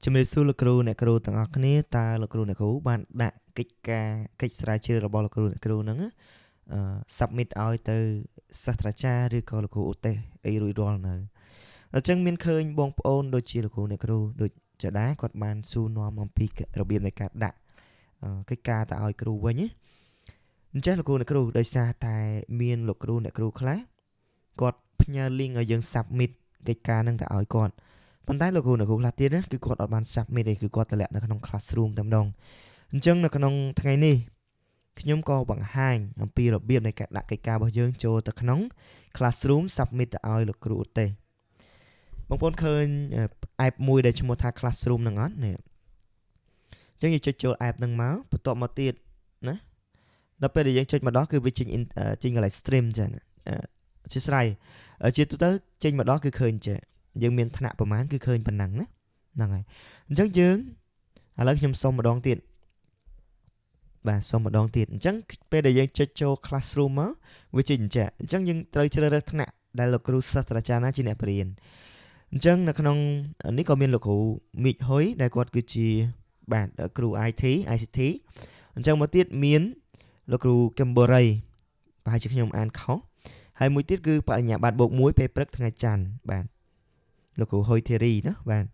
ជំរាបសួរលោកគ្រូអ្នកគ្រូទាំងអស់គ្នាតើលោកគ្រូអ្នកគ្រូបានដាក់កិច្ចការកិច្ចស្រាវជ្រាវរបស់លោកគ្រូអ្នកគ្រូហ្នឹងអឺ submit ឲ្យទៅសាស្ត្រាចារ្យឬក៏លោកគ្រូឧទេសអីរួចរាល់នៅអញ្ចឹងមានឃើញបងប្អូនដូចជាលោកគ្រូអ្នកគ្រូដូចចដាគាត់បានសួរនាំអំពីរបៀបនៃការដាក់កិច្ចការទៅឲ្យគ្រូវិញណាអញ្ចឹងលោកគ្រូអ្នកគ្រូដោយសារតែមានលោកគ្រូអ្នកគ្រូខ្លះគាត់ផ្ញើ link ឲ្យយើង submit កិច្ចការហ្នឹងទៅឲ្យគាត់ប៉ុន្តែលោកគ្រូអ្នកគ្រូខ្លះទៀតណាគឺគាត់អត់បាន submit ទេគឺគាត់តម្លាក់នៅក្នុង classroom តែម្ដងអញ្ចឹងនៅក្នុងថ្ងៃនេះខ្ញុំក៏បង្ហាញអំពីរបៀបនៃការដាក់កិច្ចការរបស់យើងចូលទៅក្នុង classroom submit ទៅឲ្យលោកគ្រូឧទេសបងប្អូនឃើញ app មួយដែលឈ្មោះថា classroom ហ្នឹងអត់នេះអញ្ចឹងយើងចុចចូល app ហ្នឹងមកបន្ទាប់មកទៀតណាដល់ពេលដែលយើងចុចមកដល់គឺវាចេញចេញកន្លែង stream ចឹងអធិស្ឋានជាទូទៅចេញមកដល់គឺឃើញចេះយើងមានថ្នាក់ប្រហែលគឺឃើញប៉ុណ្ណឹងណាហ្នឹងហើយអញ្ចឹងយើងឥឡូវខ្ញុំសុំម្ដងទៀតបាទសុំម្ដងទៀតអញ្ចឹងពេលដែលយើងចុចចូល classroom មកវាចេញអញ្ចឹងអញ្ចឹងយើងត្រូវជ្រើសរើសថ្នាក់ដែលលោកគ្រូសាស្ត្រាចារ្យណាជាអ្នកបរៀនអញ្ចឹងនៅក្នុងនេះក៏មានលោកគ្រូមីកហ៊ុយដែលគាត់គឺជាបាទគ្រូ IT ICT អញ្ចឹងមកទៀតមានលោកគ្រូកឹមបូរីប្រហែលជាខ្ញុំអានខុសហើយមួយទៀតគឺបរិញ្ញាបត្របូក1ពេលព្រឹកថ្ងៃច័ន្ទបាទលោកគ្រូហ៊ុយធីរីណាបាទ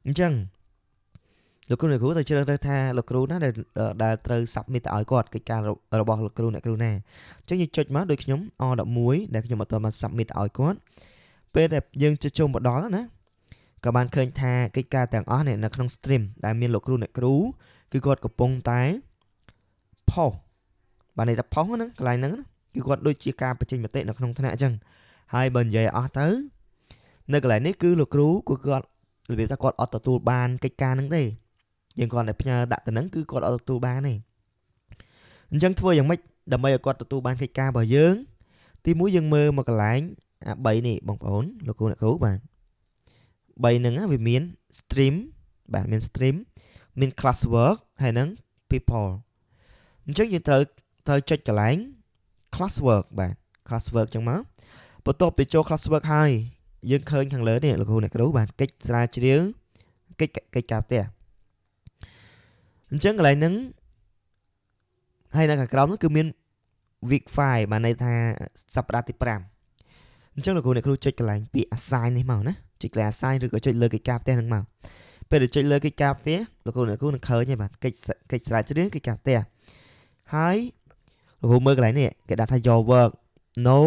អញ្ចឹងលោកគ្រូអ្នកគ្រូត្រូវជ្រើសរើសថាលោកគ្រូណាដែលដែលត្រូវ submit ទៅឲ្យគាត់កិច្ចការរបស់លោកគ្រូអ្នកគ្រូណាអញ្ចឹងយើងចុចមកដូចខ្ញុំ O11 ដែលខ្ញុំអត់ទាន់បាន submit ឲ្យគាត់ពេលដែលយើងចុចចូលមកដល់ណាក៏បានឃើញថាកិច្ចការទាំងអស់នេះនៅក្នុង stream ដែលមានលោកគ្រូអ្នកគ្រូគឺគាត់កំពុងតែផុសបានន័យថាផុសហ្នឹងកន្លែងហ្នឹងគឺគាត់ដូចជាការបញ្ចេញមតិនៅក្នុងថ្នាក់អញ្ចឹងហើយបើនិយាយអស់ទៅនៅកន្លែងនេះគឺលោកគ្រូគឺគាត់ របៀបថាគាត់អត់ទទួលបានកិច្ចការហ្នឹងទេយើងគ្រាន់តែផ្ញើដាក់ទៅហ្នឹងគឺគាត់អត់ទទួលបានទេអញ្ចឹងធ្វើយ៉ាងម៉េចដើម្បីឲ្យគាត់ទទួលបានកិច្ចការរបស់យើង ទីមួយយើងមើលមកកន្លែងអា3នេះបងប្អូនលោកគ្រូអ្នកគ្រូបាទ3ហ្នឹងវាមាន stream បាទមាន stream មាន classwork ហើយនឹង people អញ្ចឹងយើងត្រូវត្រូវចុចកន្លែង classwork បាទ classwork ចឹងមកបន្ទាប់ពីចូល classwork ហើយយើងឃើញខាងលើនេះលោកគ្រូអ្នកគ្រូបាទកិច្ចស្រាវជ្រាវកិច្ចកិច្ចការផ្ទះអញ្ចឹងកន្លែងហ្នឹងហើយនៅខាងក្រោមនោះគឺមាន week 5បានន័យថាសប្តាហ៍ទី5អញ្ចឹងលោកគ្រូអ្នកគ្រូចុចកន្លែងពាក្យ assign នេះមកណាចុចកន្លែង assign ឬក៏ចុចលើកិច្ចការផ្ទះហ្នឹងមកពេលដែលចុចលើកិច្ចការផ្ទះលោកគ្រូអ្នកគ្រូនឹងឃើញហើយបាទកិច្ចកិច្ចស្រាវជ្រាវកិច្ចការផ្ទះហើយលោកគ្រូមើលកន្លែងនេះគេដាក់ថា your work no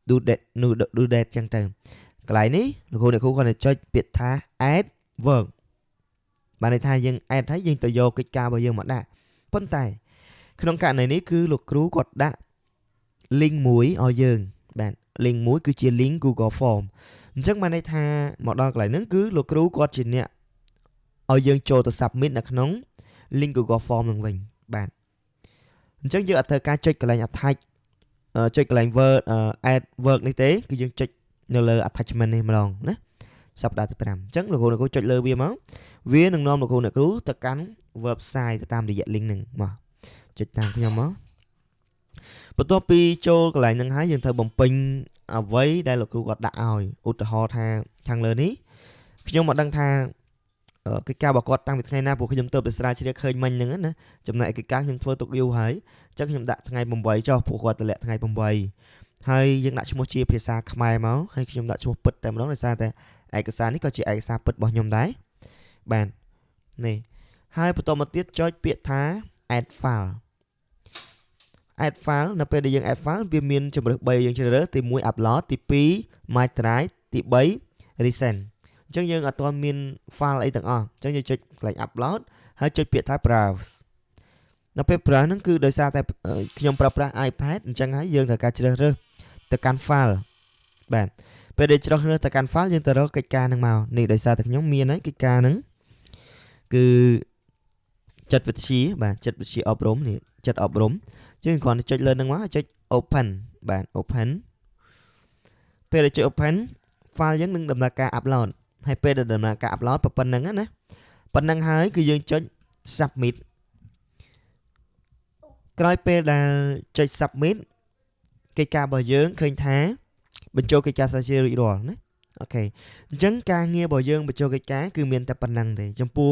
due date no due date ចឹងទៅកន្លែងនេះលោកគ្រូអ្នកគ្រូគាត់តែចុចពាក្យថា add work បានន័យថាយើង add ហើយយើងទៅយកកិច្ចការរបស់យើងមកដាក់ប៉ុន្តែក្នុងករណីនេះគឺលោកគ្រូគាត់ដាក់ link មួយឲ្យយើងបាទ link មួយគឺជា link Google Form អញ្ចឹងបានន័យថាមកដល់កន្លែងហ្នឹងគឺលោកគ្រូគាត់ជាអ្នកឲ្យយើងចូលទៅ submit នៅក្នុង link Google Form ហ្នឹងវិញបាទអញ្ចឹងយើងអត់ត្រូវការចុចកន្លែង attach ចុចកន្លែង word add work នេះទេគឺយើងចុចនៅលើ attachment នេះម្ដងណាសប្តាហ៍ទី5អញ្ចឹងលោកគ្រូអ្នកគ្រូចុចលើវាមកវានឹងនាំលោកគ្រូអ្នកគ្រូទៅកាន់ website ទៅតាមរយៈ link ហ្នឹងមកចុចតាមខ្ញុំមកបន្ទាប់ពីចូលកន្លែងហ្នឹងហើយយើងត្រូវបំពេញអ្វីដែលលោកគ្រូគាត់ដាក់ឲ្យឧទាហរណ៍ថាខាងលើនេះខ្ញុំមិនដឹងថាកិច្ចការរបស់គាត់តាំងពីថ្ងៃណាព្រោះខ្ញុំទៅទៅស្រាវជ្រាវឃើញមិញហ្នឹងណាចំណែកកិច្ចការខ្ញុំធ្វើទុកយូរហើយអញ្ចឹងខ្ញុំដាក់ថ្ងៃ8ចុះព្រោះគាត់តម្លាក់ថ្ងៃ8ហើយយើងដាក់ឈ្មោះជាភាសាខ្មែរមកហើយខ្ញុំដាក់ឈ្មោះពិតតែម្ដងដោយសារតែ ឯកសារនេះក៏ជាឯកសារពិតរបស់ខ្ញុំដែរបាទនេះហើយបន្តមកទៀតចុចពាក្យថា add file add file នៅពេលដែលយើង add file វាមានជម្រើស3យើងជ្រើសរើសទី1 upload ទី2 my drive ទី3 recent អញ្ចឹងយើងអត់ទាន់មាន file អីទាំងអស់អញ្ចឹងយើងចុចកន្លែង upload ហើយចុចពាក្យថា browse នៅពេល browse ហ្នឹងគឺដោយសារតែខ្ញុំប្រើប្រាស់ iPad អញ្ចឹងហើយយើងត្រូវការជ្រើសរើសទៅកាន់ file បាទពេលដែលជ្រើសរើសទៅកាន់ file យើងទៅរកកិច្ចការហ្នឹងមកនេះដោយសារតែខ្ញុំមានហើយកិច្ចការហ្នឹងគឺចិត្តវិទ្យាបាទចិត្តវិទ្យាអប់រំនេះចិត្តអប់រំយើងគ្រាន់តែចុចលើហ្នឹងមកចុច open បាទ open ពេលដែលចុច open file យើងនឹងដំណើរការ upload ហើយពេលដែលដំណើរការ upload ប៉ុណ្្នឹងណាប៉ុណ្្នឹងហើយគឺយើងចុច submit ក្រោយពេលដែលចុច submit កិច្ចការរបស់យើងឃើញថាបញ្ចូលកិច្ចការស្រាវជ្រាវរួចរាល់ណា OK អញ្ចឹងការងាររបស់យើងបញ្ចូលកិច្ចការគឺមានតែប៉ុណ្ណឹងទេចំពោះ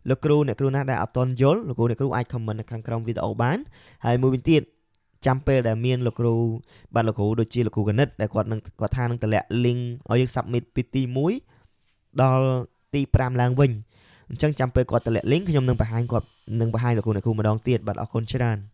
លោកគ្រូអ្នកគ្រូណាដែលអត់ទាន់យល់លោកគ្រូអ្នកគ្រូអាច comment នៅខាងក្រោមវីដេអូបានហើយមួយវិញទៀតចាំពេលដែលមានលោកគ្រូបាទលោកគ្រូដូចជាលោកគ្រូកណិតដែលគាត់នឹងគាត់ថានឹងតម្លាក់ link ឲ្យយើង submit ពីទី1ដល់ទី5ឡើងវិញអញ្ចឹងចាំពេលគាត់តម្លាក់ link ខ្ញុំនឹងបង្ហាញគាត់នឹងបង្ហាញលោកគ្រូអ្នកគ្រូម្ដងទៀតបាទអរគុណច្រើន។